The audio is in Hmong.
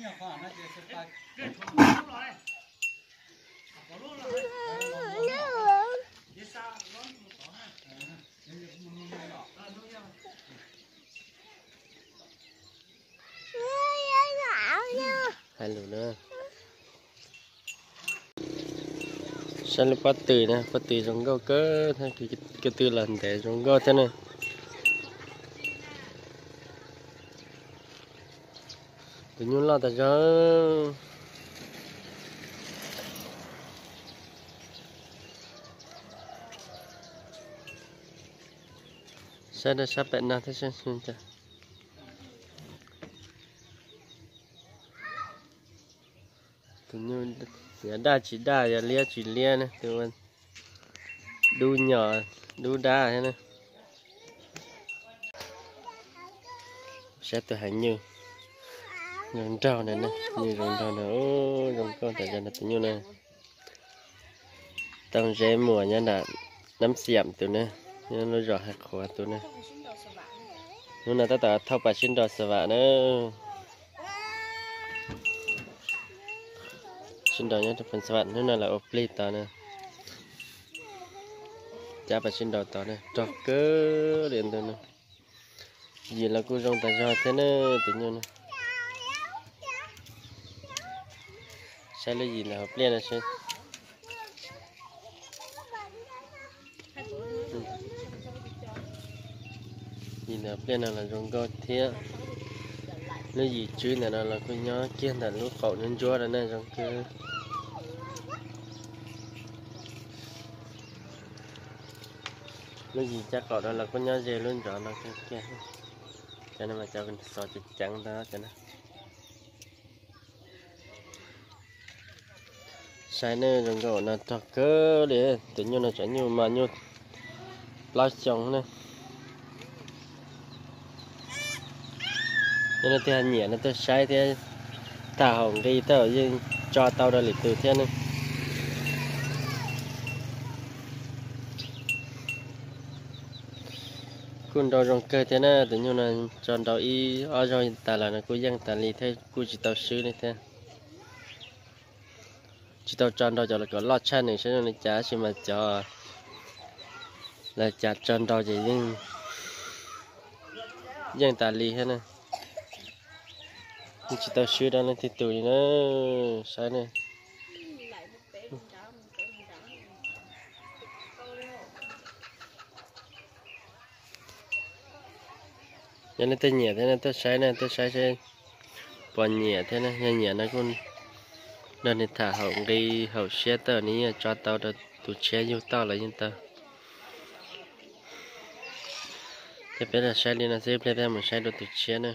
Hais lus na. Saib lub pob tw na, pob tw zoo nkauj kawg, ko tw los ntev zoo nkauj thiab na. Tus nyuj loj tas zog. Saib rau sab pem no thiab. Tus nyuj yog daj tsis daj, yog liab tsis liab na, tus dub nyom dub dab thiab na. Saib tus heev nyuj zoo nraug na, nyuj zoo nraug na, zoo nkauj tas zog na tus nyuj na. Tau zeb muas nyob nram Nab Xiam tus na, nyob lub zos Hais Qhuav tus na. Hnub no tab tom thauj pas sib nraus xa vam na. Sib nraus nyob rau Phoos Xa Vam, hnub no lawv ua plig tod na. Cab pas sib nraus tod na, rog kawg li ntawd na. Yim los kuj zoo tas zog thiab na, tus nyuj na. Saib lub yim ntawm hauv pliaj no seb. Yim ntawm hauv pliaj no los zoo nkauj thiab. Lub yim tswb ntawm no los kuj nyob kiag ntawm lub qaum ntsuab ntsuab no na, zoo kawg. Lub yim caj qaum no los kuj nyob ze lub nrov no kiag. Cov no mas cov xov ceev ceev ntawd cov no. Saib nej, zoo nkauj no rog kawg li. Tus nyuj no tseem nyuj mas nyuj plaub xyoo na. Yog nej twg nyiam no tuaj saib thiab, tham haum nqi tej zaum yeej tso tau rau lwm tus thiab ne. Kuj nrau zoo kawg thiab na, tus nyuj no tso nrau ib ob zaug tas los no kuj yeej tas li thiab, kuj tsis tau swb li thiab. Tsis tau tso nrau cov kom loj tshaj nws saib zoo li cas, tab sis mas cov lawv cas tso nrau ces yeej, yeej tas li thiab na. Yeej tsis tau swb rau leej twg tus li na, saib na. Yog leej twg nyiam thiab no tuaj saib na, tuaj saib seb puas nyiam thiab na. Yog nyiam no kuj nrog nws tham haum nqi haum siab tau, nws yeej tso tau rau tus tshiab yug toj los yeej tau. Ces peb los saib li no xwb, pliag peb mus saib rau tus tshiab na.